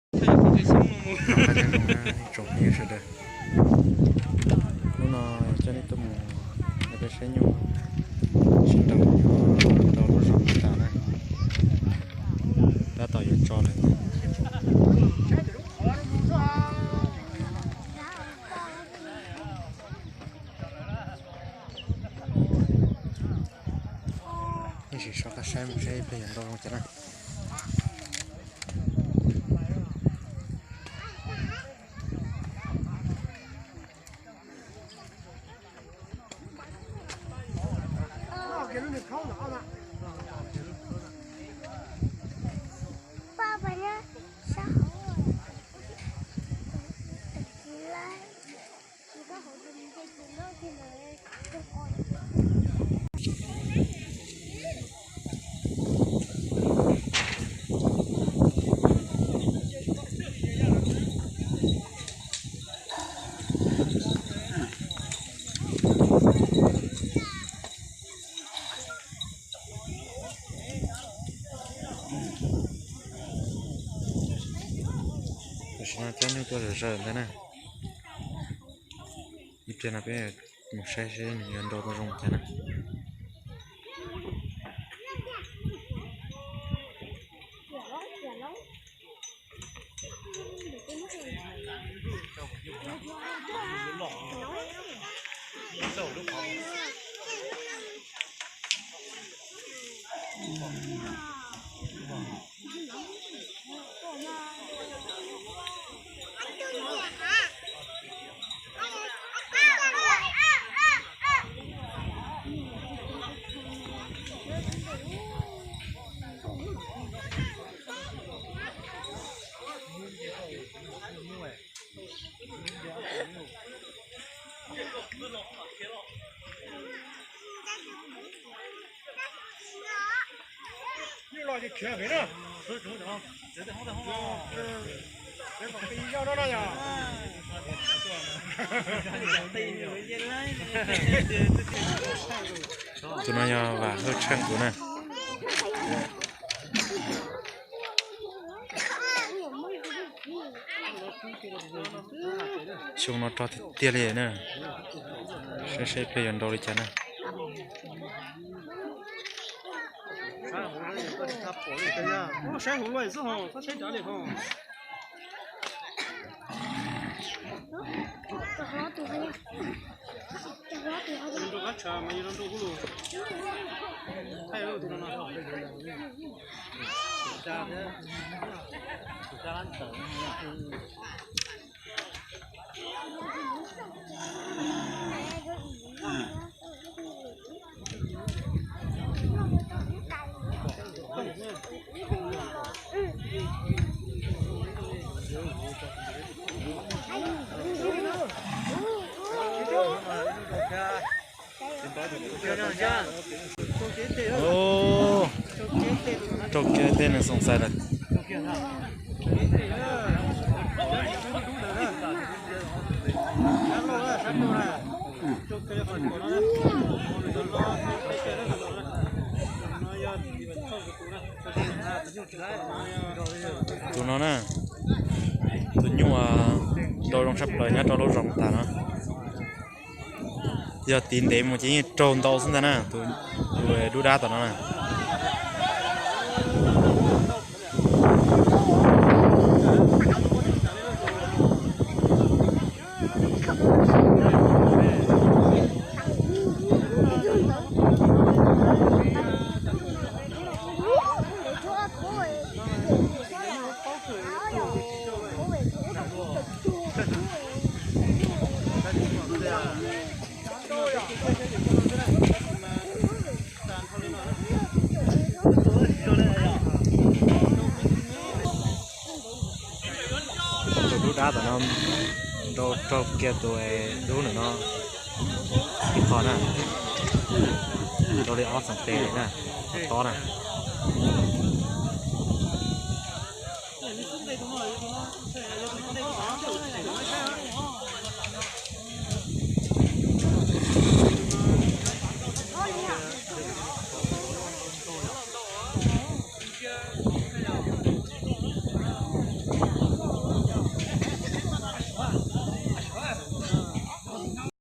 Nyob qab nyob zoo na ib tsoom phooj ywg sawv daws. Hnub no coj nej tuaj mus nrog peb saib nyuj sib nraus nyob rau lub zos Npab Tas na. Tab tom yuav tso lawm. Nej sim so qab saib mus saib ib pliag yuav ntau zoo cas na. Tam sim no coj nej tuaj zom zaws ntawd na. Ib pliag no peb mus saib seb nws yuav ntau tau zoo cas na. Tus no yog Vam Hawj Tsheej tus na. Xyoo no rog tiag tiag li na. Saib seb ib pliag yuav nrau li cas na. Raug kev tej neeg xoom xaiv lawm. Tus no na, tus nyuj ntau zoo tshaj plaws nyob rau lub zos tas no. Yog tiv ntev mus ces yeej raug ntau xwb ntag na, tus dub dab tom no na. Tus dub dab tom no nrau raug kiag tus dub ntawm no ib qho na, nrau li ob xees tes na, qhov tob na.